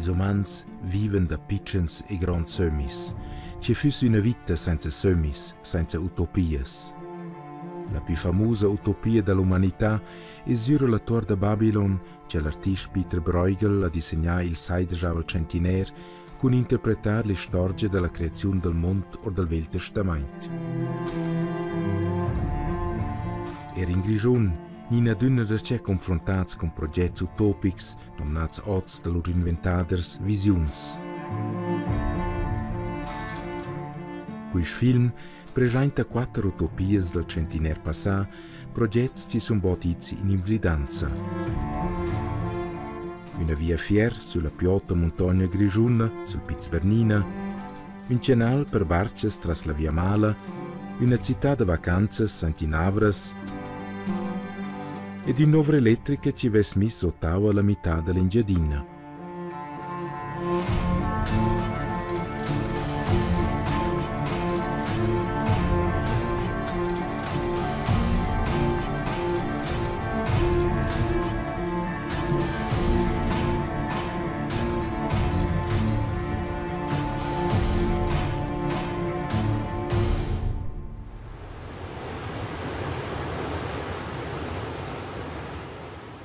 Ils umans vivan da pitschens e gronds sömmis. Che füss üna vita sainza sömmis, sainza utopias? La pü famusa utopia da l'umanità es sgüra la Tuor da Babilon cha l'artist Peter Bruegel ha disegnà il saidejavel tschentiner cun interpretar l'istorgia da la creaziun dal mond or dal Vegl Testamaint. Er in Grischun gnina adüna darcheu confruntats cun progets utopics nomnats hoz da lur inventaders visiuns. Quist film preschainta quatter utopias dal tschentiner passà, progets chi sun bod its in invlidanza. Üna viafier sülla più ota muntogna grischuna, sul Piz Bernina, ün chanal per barchas tras la Via Mala, üna cità da vacanzas aint in Avras ed ün'ouvra electrica chi vess miss Ottawa la mità da l'Engiadina.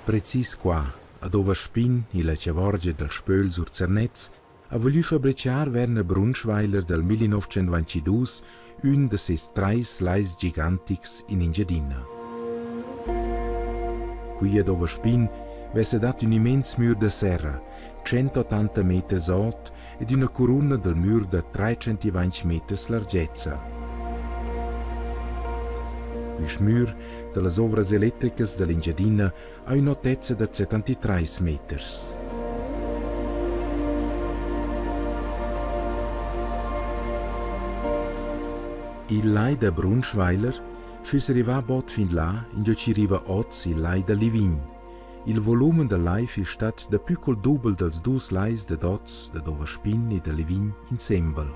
Precis qua, ad Ova Spin illa chavorgia dal Spöl sur Zernez, ha voglü fabrichar Werner Brunschweiler dal 1922 ün da seis trais lais gigantics in Engiadina. Quia ad Ova Spin vessa dat ün immens mür da serra, 180 meters ot ed üna curuna dal mür da 320 meters largezza. Quist mür da las ouvras electricas da l'Engiadina ha ün'otezza da 73 meters. Il lai da Brunschweiler füss rivà bod fin là, ingio chi riva hoz il lai da Livign. Il volumen dal lai füss stat dapü col dubel dals duos lais dad hoz, dad Ovaspin e da Livign insembel.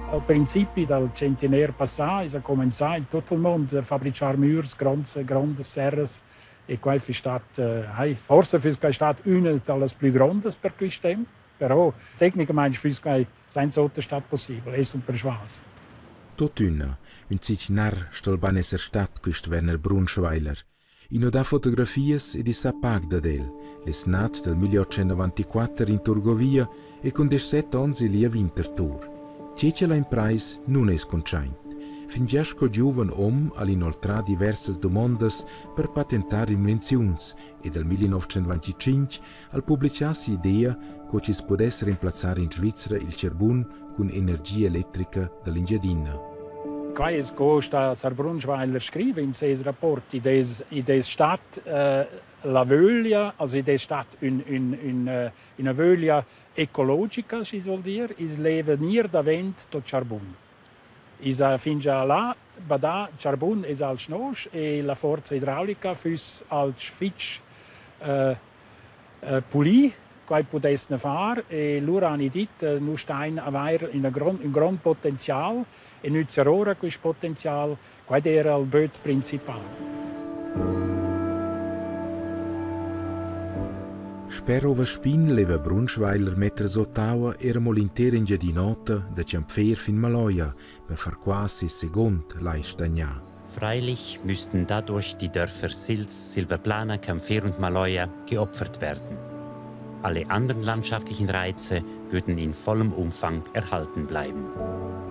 Al principi dal centener passà esa cumenzà in tuot il mond a fabrichar mürs gronds e grondas serras e quai füss stat, hai, forsa füss quai stat üna da las plü grondas per quist temp, però tecnicamaing füss quai sainz'oter stat possibel, eu sun persvas. Tuottüna, ün zich nar sto'l bain esser stat quist Werner Brunschweiler. I nu dà fotografias ed i sa pac dad el. L'es nat dal 1894 in Turgovia e cun 17 ons il a Winterthur. Che ch'el ha imprais nun es cuntschaint. Fingià sco giuven hom ha'l inoltrà diversas dumondas per patentar invenziuns e dal 1925 ha'l publichà si'idea co chi's pudess rimplazzar in Svizra il charbun cun energia electrica da l'Engiadina. Quai es co sta Sar Brunschweiler scriva in seis rapport. Id es, id es stat la vöglia, also id es stat ün, ün, ün, üna vöglia ecologica, schi vuol dir, i's leva gnir davent dal charbun. I's ha fingià là badà charbun es alch nosch e la forza idraulica füss alch fich pulì, quai pudessna far e lura hani dit, nus stain avair üna grond, ün grond potenzial e nüzzer ora quist potenzial, quai d'eira il böt principal. Sper Ovaspin leva Brunschweiler metter Ottawa era mo l'intera Engiadin'Ota da Champfèr fin Maloja per far qua ses segund lai stagnà. Freilich müssten dadurch die Dörfer Sils, Silvaplana, Champfèr und Maloja geopfert werden. Alle anderen landschaftlichen Reize würden in vollem Umfang erhalten bleiben,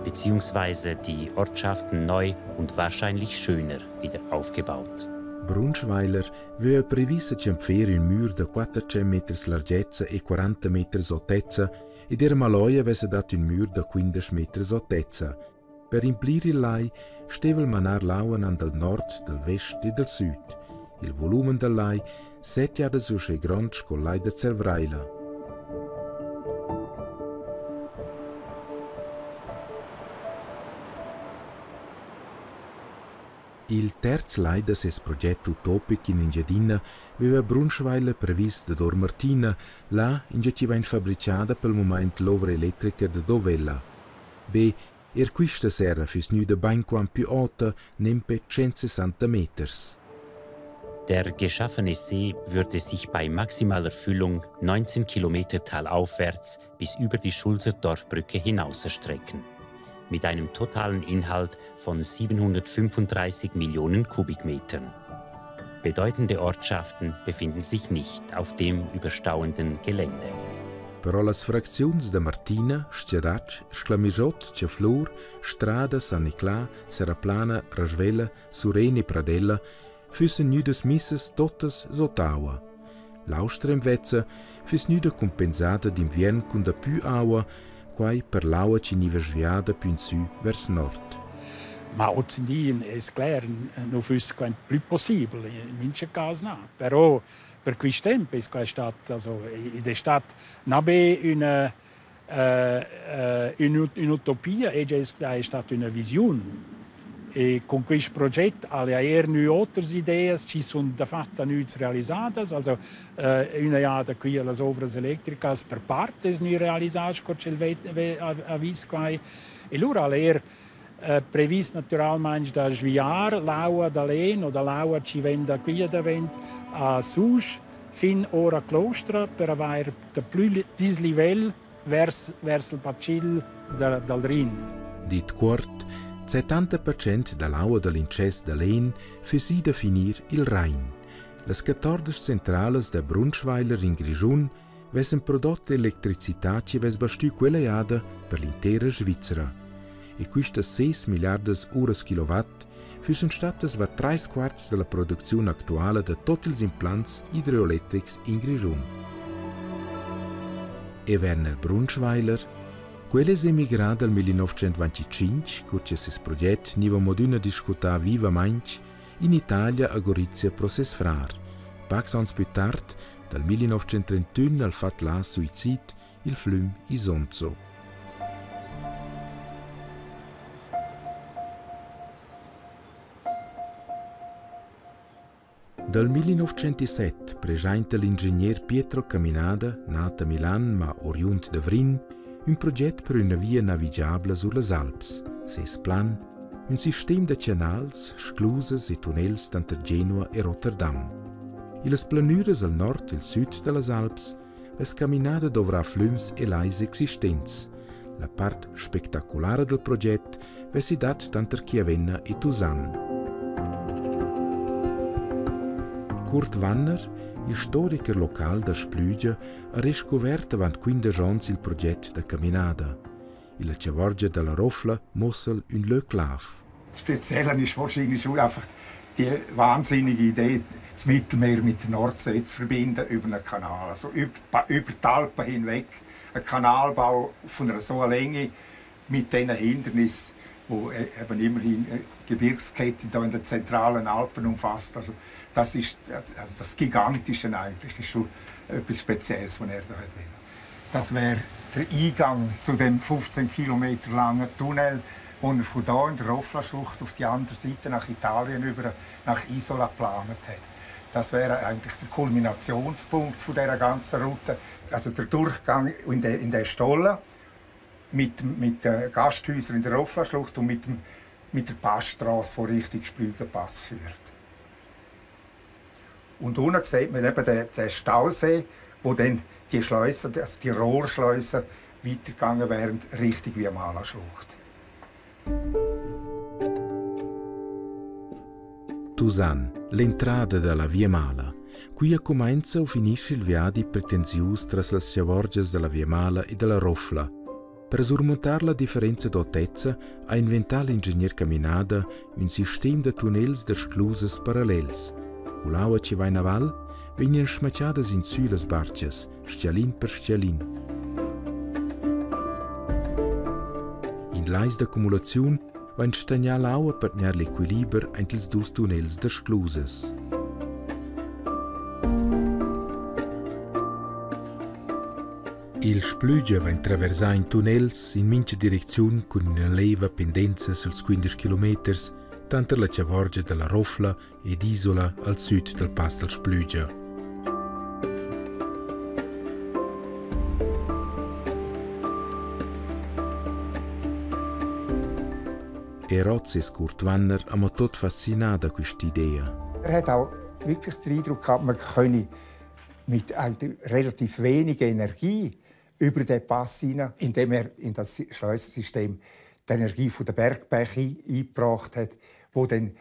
beziehungsweise die Ortschaften neu und wahrscheinlich schöner wieder aufgebaut. Brunschweiler vöa previs a Champfèr ün mür da 400 meters largezza e 40 meters otezza ed era Maloja vessa dat ün mür da 15 meters otezza. Per implir il lai steva el manar l'aua nan dal nord, dal vest e dal süd. Il volumen dal lai set jadas uschè grond sco il lai da Zervreila. Il terz lai da ses project utopic in Engiadina veva Brunschweiler previs dador Martina, là ingio chi vain fabrichada pel mumaint l'ouvra electrica da Dovella. Be eir quista sera füss gnüda bainquant pü ota, nempe 160 meters. Der geschaffene See würde sich bei maximaler Füllung 19 Kilometer talaufwärts bis über die Schulzer Dorfbrücke hinaus erstrecken, mit einem totalen Inhalt von 735 Millionen Kubikmetern. Bedeutende Ortschaften befinden sich nicht auf dem überstauenden Gelände. Però las fracziuns da Martina, Stiadatsch, Sclamigiot, Ciaflur, Strada, San Niclà, Seraplana, Rasvella, Sureni e Pradella füssen gnüdas missas totas sot aua. L'austra invezza füss gnüda compensada d'inviern cun dapü aua, quai per l'aua chi gniva sviada pü insü vers nord. Ma hozindi es cler, nu füss quai plü possibel, in mincha cas na. Però per quist temp es quai stat, also id es stat na be üna ün'utopia, ed es stat üna visiun. E cun quist proget ha'l eir gnü otras ideas chi sun dafatta gnüts realisadas. Also üna jada qui a las ouvras electricas per part es gnü realisà sco ch'el ha vis quai. E lura ha'l eir previs natüralmaing da sviar l'aua da l'En o da l'aua chi vegn da quia davent a Susch fin ora Clostra per avair daplü dislivel vers, vers il bacil da, dal Rin. Dit cuort, 70% da l'aua da l'intschess da l'En füss ida finir il Rain. Las 14 centralas da Brunschweiler in Grischun vessen prodot electricità chi vess bastü quella jada per l'intera Svizzera. E quistas 6 milliardas uras kilowatt füssen stattas var trais quarts da la producziun actuala da tot ils implants idroelectrics in Grischun. E Werner Brunschweiler, quel es emigrà dal 1925, cur che ses proget gniva modüna discutà vivamaing in Italia a Gorizia pro ses frar. Pacs ans plü tard, dal 1931 al fat là suicid il flüm Isonzo. Dal 1907 preschainta l'ingegner Pietro Caminada, nat a Milan ma oriund da Vrin, ün proget per üna via navigiabla sur las Alps. Seis plan: ün sistem da chanals, sclusas e tunnels tanter Genua e Rotterdam. Illas planüras al nord e al süd da las Alps vess Caminada dovrà flüms e lais existents. La part spectaculara dal proget vessi dat tanter Chiavenna e Tusan. Kurt Wanner, il storiker local da Splügia, ha riscuvert avant 15 ons il proget da Caminada. Illa chavorgia da la Roffla muossa'l ün lö clav. Das Spezielle ist wahrscheinlich schon einfach die wahnsinnige Idee, das Mittelmeer mit der Nordsee zu verbinden über einen Kanal. Also über, über die Alpen hinweg. Ein Kanalbau von einer so einer Länge mit diesen Hindernissen, wo e, eben immerhin Gebirgskette da in den zentralen Alpen umfasst. Also das ist also das Gigantische eigentlich, ist schon etwas Spezielles, was er da hat will. Das wäre der Eingang zu dem 15 Kilometer langen Tunnel, wo er von da in der Roffla-Schlucht auf die andere Seite nach Italien über nach Isola geplant hat. Das wäre eigentlich der Kulminationspunkt von dieser ganzen Route. Also der Durchgang in den, in den Stollen mit, mit den Gasthäusern in der Roffla-Schlucht und mit, dem, mit der Passstrasse, die Richtung Splügenpass führt. Und unten sieht man eben den, den Stausee, wo dann die Schleusen, also die Rohrschleusen, weitergegangen wären Richtung Viamala-Schlucht. Tusan, l'entrada da la Viamala. Quia cumainza o finisce il viadi pretensius tras las chavorgias da la Viamala e da la Roffla. Per surmuntar la differenza d'otezza ha inventà l'ingegner Caminada ün sistem da tunnels da sclusas parallels. Cull'aua chi vain aval vegnan schmachadas insü las barchas, stialin per stialin. In lais d'accumulaziun vain stagnà l'aua per tgnair l'equiliber aint ils dus tunnels da sclusas. Il Splügia vain traversà in tunnels in mincha direcziun cun üna leiva pendenza süls 15 kilometers tanter la chavorgia da la Roffla ed Isola al süd dal Pass dal Splügia. Er oz es Kurt Wanner amo tot fascinà da quist'idea. Er hat auch wirklich den Eindruck gehabt, man könne mit eigentlich relativ wenig Energie über den Pass hinein, indem er in das Schleusensystem die Energie von der Bergbäche eingebracht hat, wo dann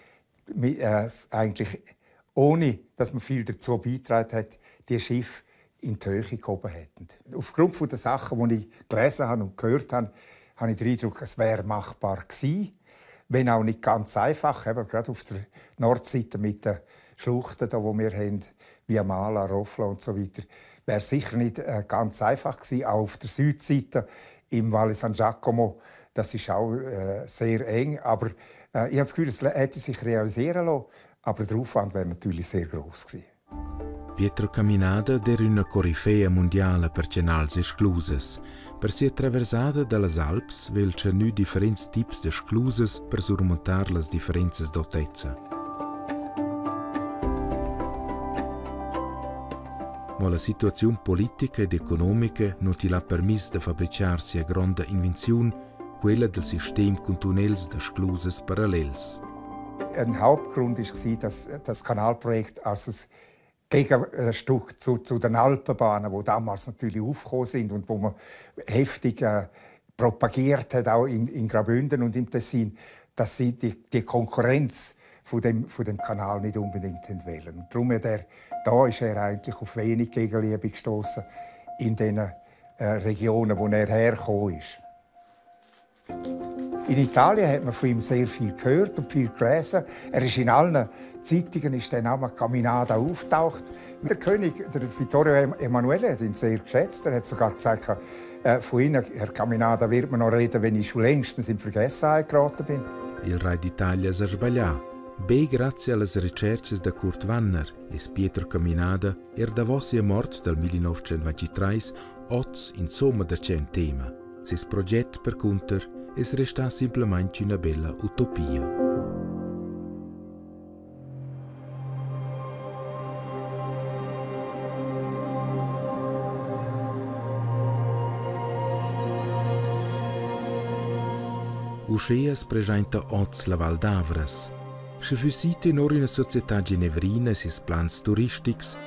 eigentlich ohne, dass man viel dazu beigetragen hat, die Schiffe in die Höhe gehoben hätten. Aufgrund der Sachen, die ich gelesen habe und gehört habe, habe ich den Eindruck, es wäre machbar gewesen, wenn auch nicht ganz einfach. Eben gerade auf der Nordseite mit den Schluchten, da, wo wir haben, Via Mala, Roffla und so weiter, wäre sicher nicht ganz einfach gewesen. Auch auf der Südseite im Valle San Giacomo, das ist auch sehr eng. Aber ich habe das Gefühl, es hätte sich realisieren lassen, aber der Aufwand wäre natürlich sehr groß gewesen. Pietro Caminada d'era üna corifea mundiala per canals e sclusas. Per sia traversada da las Alps vegl tschernü differents tips da sclusas per surmuntar las differenzas d'otezza. Mo la situaziun politica ed economica nu til ha permiss da fabrichar sia gronda invenziun, quella del sistem cun tunnels da sclusas parallels. Ein Hauptgrund war, dass das Kanalprojekt als ein Gegenstück zu den Alpenbahnen, die damals natürlich aufgekommen sind und wo man heftig propagiert hat, auch in Graubünden und im Tessin, dass sie die Konkurrenz von dem Kanal nicht unbedingt wollen. Und darum hat er, da ist er eigentlich auf wenig Gegenliebe gestoßen in den Regionen, wo er hergekommen ist. In Italien hat man von ihm sehr viel gehört und viel gelesen. Er ist in allen Zeitungen ist der Name Caminada auftaucht. Der König, der Vittorio Emanuele, hat ihn sehr geschätzt. Er hat sogar gesagt, von Ihnen, Herr Caminada, wird man noch reden, wenn ich schon längstens in Vergessenheit geraten bin. Il Rai d'Italia s'ha sbaglià. Be grazie alle ricerche da Kurt Wanner es Pietro Caminada er davò sia mort dal 1923 oz insomma da c'è un tema. Ses proget percunter es restà simplamaing üna bella utopia. Uschea as preschainta hoz la Val d'Avras. Sche füssi tenor üna società genevrina ses plans turistics,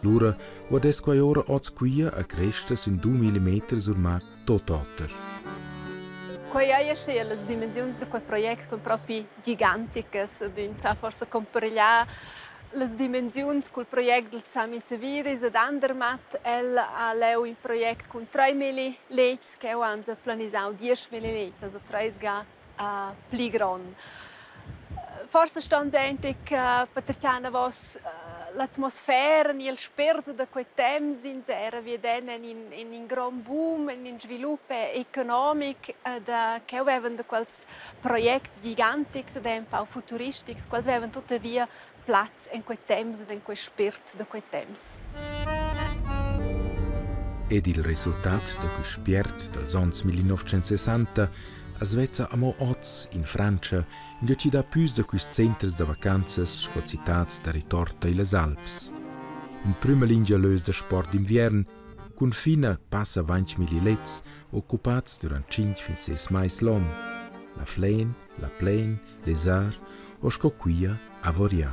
lura guardess quai ora hoz quia a Cresta sün 2000 meters sur mar tot oter. Quei ei aschia las dimensiuns da quei project cun propi giganticas ed ins sa forsa cumparegliar las dimensiuns cul project dils Sami Saviris ad Andermatt. El ha leu in project cun 3000 letgs ch'eu ans ha planisau 10.000 letgs, also treis ga pli grond. Forsa ston dentic patertgar anavos l'atmosfera ni il spért da quei temps ins era viaden en in, en in grond boom, en in svilup economic da cheu vevan da quels projects gigantics ed empau futuristics, quels vevan tuttavia plaz en quei temps ed en quei spért da quei temps. Ed il resultat da quist spiert dals ons 1960 as vezza amo hoz in Frantscha, ingio chi dà püs da quists centers da vacanzas sco citats da ritorta illas Alps. In prüma lingia lös da sport d'inviern, cun fin a passa 20 lets occupats durant 5 fin 6 mais l'on. La Flen, la Plaine, Les Arts o sco quia a Vorià.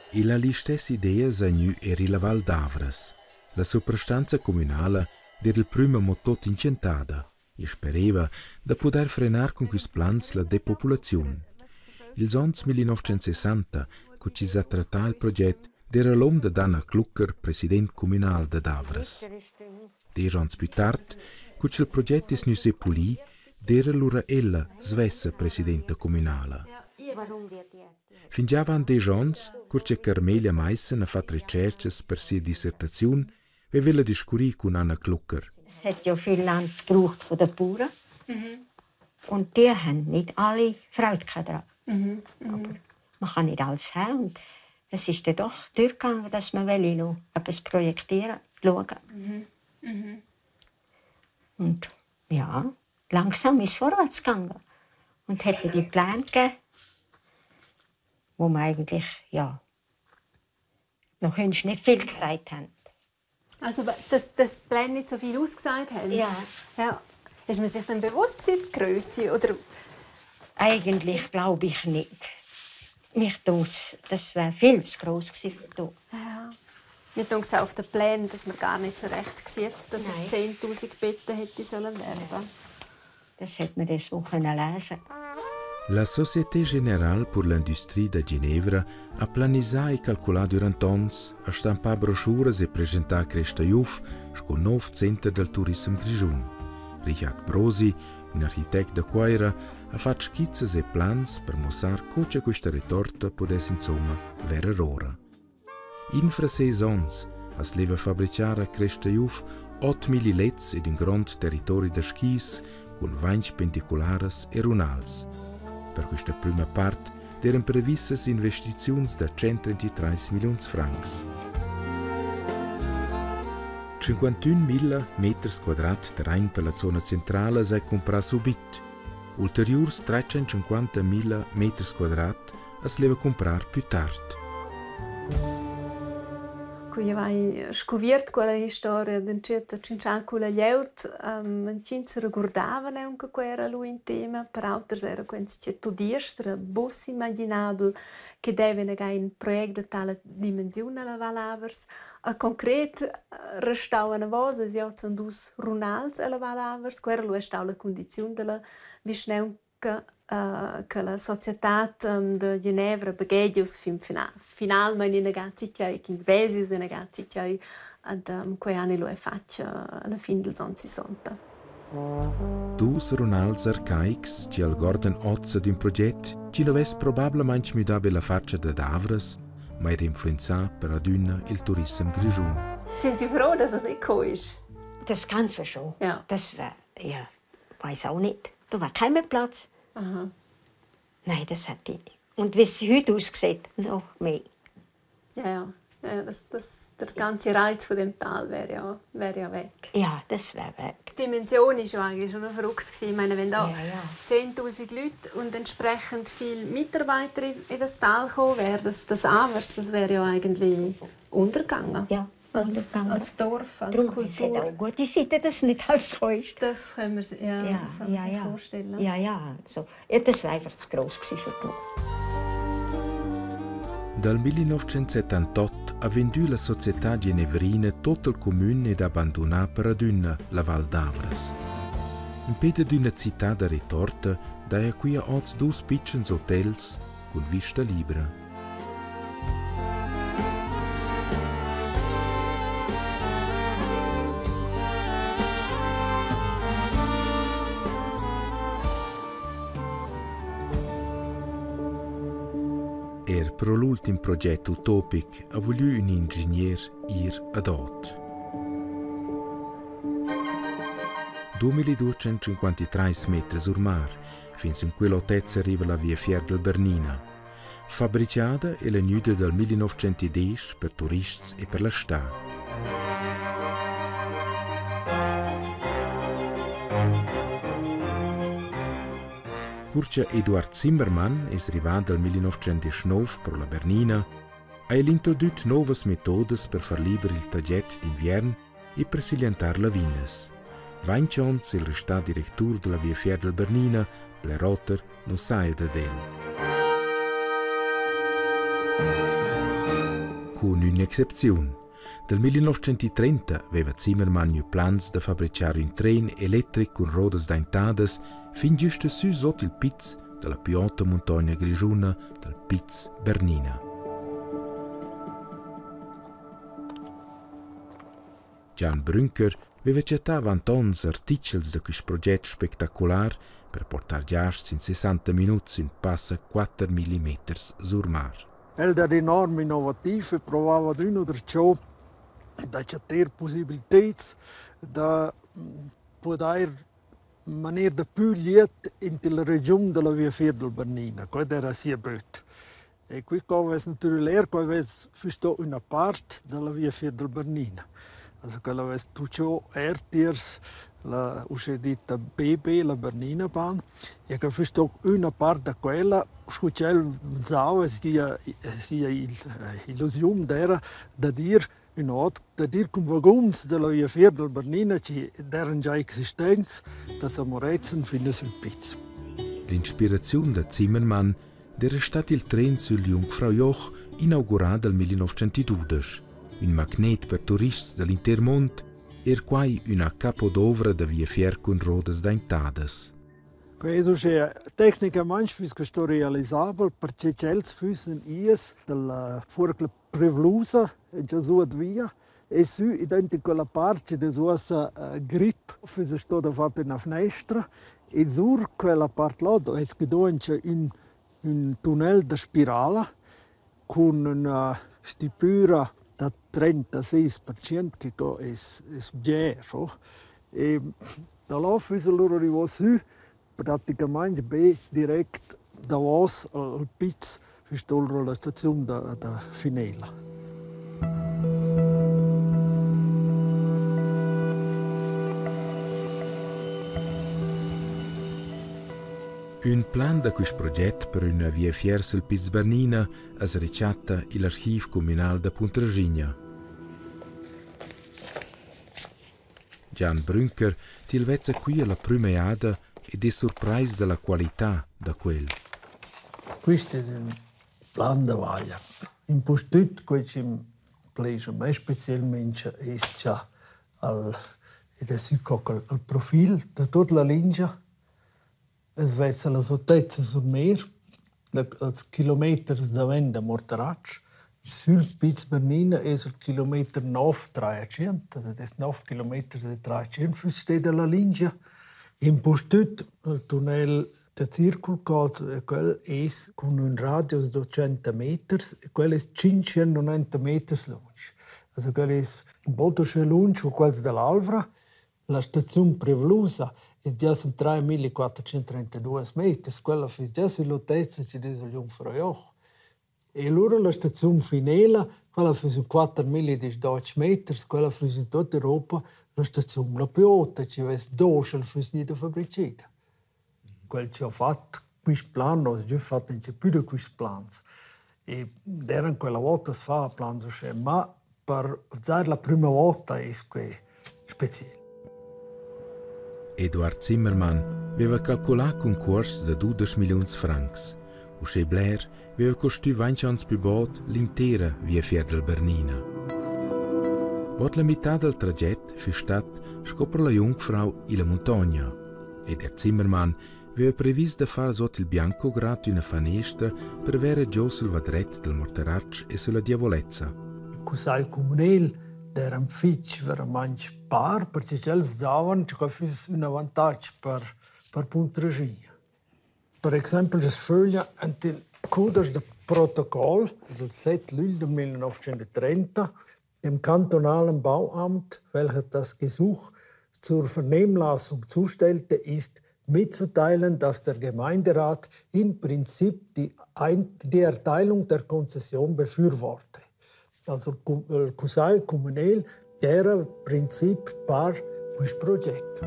E la listess idea s'ha gnü eir illa Val d'Avras. La suprastanza cumünala d'eira il prüm amo tuot inchantada e spereva da pudair frenar cun quists plans la depopulaziun. Ils ons 1960, cu chi s'ha trattà il proget, d'eira l'hom dad Anna Klucker president cumünal dad Avras. Desch ons plü tard, cu cha'l proget es gnü sepulì, d'eira lura ella svessa presidenta cumünala. Fingià avant desch ons, cur cha Carmelia Maissen ha fat retscherchas per sia dissertaziun, veva ella discurrì cun Anna Klucker. Es hat ja viel Land gebraucht von den Bauern. Und die haben nicht alle Freude daran. Aber man kann nicht alles haben. Und es ist dann doch durchgegangen, dass man wollte noch etwas projektieren, schauen. Und ja, langsam ist es vorwärts gegangen. Und hat die Pläne gegeben, wo man eigentlich, ja, noch nicht viel gesagt haben. Also, dass das Pläne nicht so viel ausgesagt haben? Ja. Ja. Ist man sich dann bewusst gewesen, die Grösse? Oder? Eigentlich glaube ich nicht. Mich dunkt's, das wäre viel zu gross gewesen für hier. Ja. Mir dunkt es auch auf den Plänen, dass man gar nicht so recht sieht, dass Nein. es 10'000 Betten hätte sollen werden. Das hätte man das so können lesen. La Société Générale pour l'Industrie da Ginevra ha planisà e calculà durant ons, ha stampà brochuras e presentà Cresta Juf sco nov center del turissem grischun. Richard Brosi, un architect da Cuaira, ha fatg skizzas e plans per muossar co che quista retorta pudess insomma verer ora. Infra seis ons as leva fabrichar a Cresta Juf 8.000 lets ed ün grond territori da skis cun 20 pendicularas e runals. Per quista prüma part d'eiran previssas investiziuns da 133 milliuns francs. 51.000 meters quadrat terrain per la zona centrala s'ha cumprà subit. Ulteriurs 350.000 meters quadrat as leva cumprar plü tard. Cu jeu hai scuviert quella historia d'entschiet a tschintschar culla glieud, entgins seregurdavan aunc che quei era lu in tema, per auters era quei enzatgei tudestg, era buc imaginabel che deva inaga in project da tala dimensiun alla Val Avers. A concret restau anavos es jeu zun dus runals alla Val Avers, quei era lu stau la cundiziun dalla vischnaunca che la societad da Genevra baghegia uss fin finalmein inaga tgei ch'ins vesi uss inaga tgei ed quei han lu era fatg alla fin dils onns sissonta. Dus runals arcaics chi algordan hoz ad ün proget chi nu vess probablamaing müdà be la fatscha dad Avras, ma eir influenzà per adüna il turissem grischun. Sind Sie froh, dass es nicht gekommen ist? Das Ganze schon. Ja. Das wär, ja, weiß auch nicht. Da war kein mehr Platz. Aha. Nein, das hat ich. Und wie es heute aussieht, noch mehr. Ja, ja. Ja, das, der ganze Reiz von dem Tal wäre ja weg. Ja, das wäre weg. Die Dimension ist ja eigentlich schon noch verrückt gewesen. Ich meine, wenn da Ja, ja. 10'000 Leute und entsprechend viele Mitarbeiter in das Tal kommen, wäre das Avers, das wäre ja eigentlich untergegangen. Ja, als, untergegangen. als Dorf, als Darum, es hat Kultur. auch gute Seite, dass nicht alles gekommen ist. Das können wir, ja, Ja, das kann man ja, sich ja. vorstellen. Ja, so. Ja, das war einfach zu gross gewesen für die. Dal 1978 ha vendü la società genevrina tot il cumün ed abbandunà per adüna la Val d'Avras. Impè d'üna cità da retorta daja quia hoz dus pitschens hotels cun vista libra. Eir pro l'ultim proget utopic ha vuglü ün ingegner ir ad ot. 2253 meters sur mar, fin sin quell'otezza arriva la viafier del Bernina. Fabbricada è la gnüda dal 1910 per turists e per la stà. Cur cha Eduard Zimmermann es rivà dal 1919 pro la Bernina, ha el introdüt nouvas metodas per far liber il traget d'inviern e per sigliantar lavinas. 20 ons è'l restà directur da la viafier del Bernina, bler oter nu saja dad el. Cun ün'excepziun. Dal 1930 veva Zimmermann gnü plans da fabrichar ün tren electric cun rodas daintadas fin güsta sü sot il piz da la pü ota muntogna grischuna, dal Piz Bernina. Gian Brünker veva chattà avant ons artichels da quist proget spectacular per portar giasts in 60 minuts in passa 4.000 meters sur mar. El era enorm innovativ e provava adüna darcheu da chattar pussibilteds da pudair maner dapü glied in la regiun da la viafier dal Bernina. Quai era sia böt. E qui co vess natüral eir, quai vess füss sto üna part da la viafier dal Bernina. Also quella vess tucho eir tiers la uschè ditta BB, la Bernina Bahn, e che füss sto üna part da quella, scu ch'el pensava, sia illusiun d'eira dad ir ün ot, dad ir cun vaguns da la viafier dal Bernina chi d'eiran già existents da San Murezzan fin a sül Piz. L'inspiraziun da Zimmermann d'eira stat il tren sül Jungfraujoch inaugurà dal 1912, ün magnet per turists da l'inter mond, eir quai üna capodovra da viafier cun rodas daintadas. Quei es uschea tecnicamaing füss questo realisabel, perche ch'els füssen ias dalla fuorcla privlusa giò suot via e sü ident in quella part chi'd es uossa grip füss sto dafatta üna fnestra e sur quella part là do es que do auncha ün ün tunnel da spirala cun üna stipüra da 36% che co es es bger o. E da là füss alura rivò sü praticamaing be direct davos al piz füss alura la staziun da da Finela. Ün plan da quist proget per üna viafier sül Piz Bernina as rechatta i'l archiv cumünal da Puntraschigna. Gian Brünker til vezza quia la prüma jada ed es surprais da la qualità da quel. Quist es ün plan da vaglia. Impustüt quel chi'm plescha a me specielmaing es cha al id es ün co al profil da tuot la lingia Es vezza las otezzas sul mer, als kilometers davent da Morteratsch. Sül Piz Bernina es il kilometer 9,300, also das 9 kilometers e 300 füss steda la lingia. Impustüt il tunnel da Circulcod, quel es cun ün radius d'80 meters e quel es 590 meters lunsch. Also quel es ün bot uschè lunsch cu quels da l'Alvra. La staziun privlusa es già sün 3432 meters, quella füss già süll'otezza chi'd es al Jungfraujoch. E lura la staziun finela, quella füss ün 4018 meters, quella füss in tuot Europa la staziun la pü ota chi vess do sch'el füss gnüda fabricheda. Quel chi ho fat quist plan ho sgür fat auncha pü da quists plans. E d'eiran quella vouta as fa plans uschè, ma per vzar la prüma vouta es que speciel. Eduard Zimmermann veva calculà cun cuosts da 12 milliuns francs. Uschè bler veva costü vainch ans pü bod l'intera viafier dal Bernina. Bod la mità dal traget füss stat sco per la Jungfrau illa muntogna ed er Zimmermann veva previs da far sot il Biancograd üna fanestra per verer giò sul vadret dal Morteratsch e sulla Diavolezza. Il cussagl cumünel d'eiran fich veramaing par, perche ch'els davan che füss ün avantatg per per Puntraschigna. Per exaimpel as sföglia ant il cudesch da protocol dal 7 lügl da 1930 im kantonalen Bauamt, welches das Gesuch zur Vernehmlassung zustellte, ist mitzuteilen, dass der Gemeinderat in Prinzip die, Ein die Erteilung der Konzession befürworte. Also il cussagl cumünel era princip par quist proget.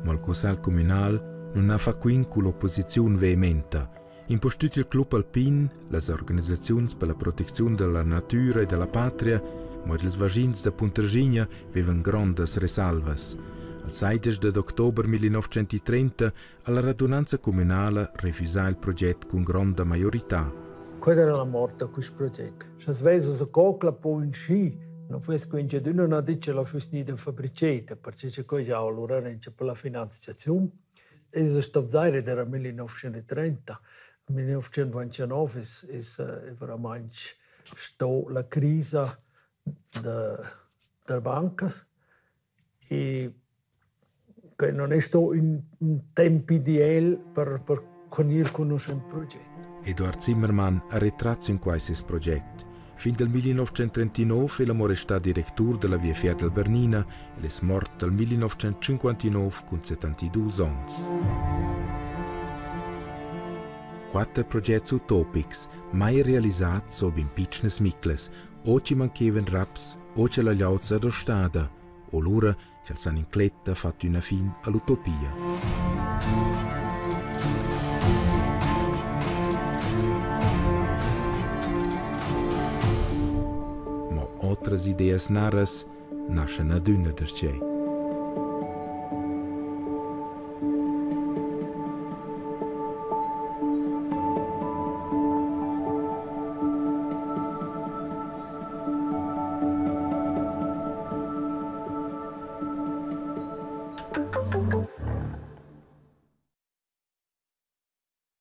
Ma il cussagl cumünal nun ha fat quint cull'opposiziun vehementa. Impustüt il Club Alpin, las organisaziuns per la protecziun da la natüra e da la patria, ma eir ils vaschins da Puntraschigna vevan grondas resalvas. Al 16 dad october 1930 ha la radunanza communala refusà il proget cun gronda maiorità. Quella era la mort da quist proget. Scha's vesa sa co ch'la po ün schi, non füss quinchadüna na dit cha la füss gnida fabriceda, perche cha quai già alura auncha per la finanziaziun. Es sto zair ed era 1930. 1929 es es veramaing sto la crisa da da bancas e que non es sto ün ün temp ideal per per gnir cugnuschent proget. Eduard Zimmermann ha retrat sin quai ses project. Fin dal 1939 è l'amor stà directur da la Viafier dal Bernina. El es mort dal 1959 cun 72 onns. Quatter projects utopics, mai realisats ob in pitschnas miclas, o chi manchevan raps o cha la glieud s'ha dostada, o lura ch'els han incletta fat üna fin all'utopia. Ma otras ideas narras naschan adüna darcheu.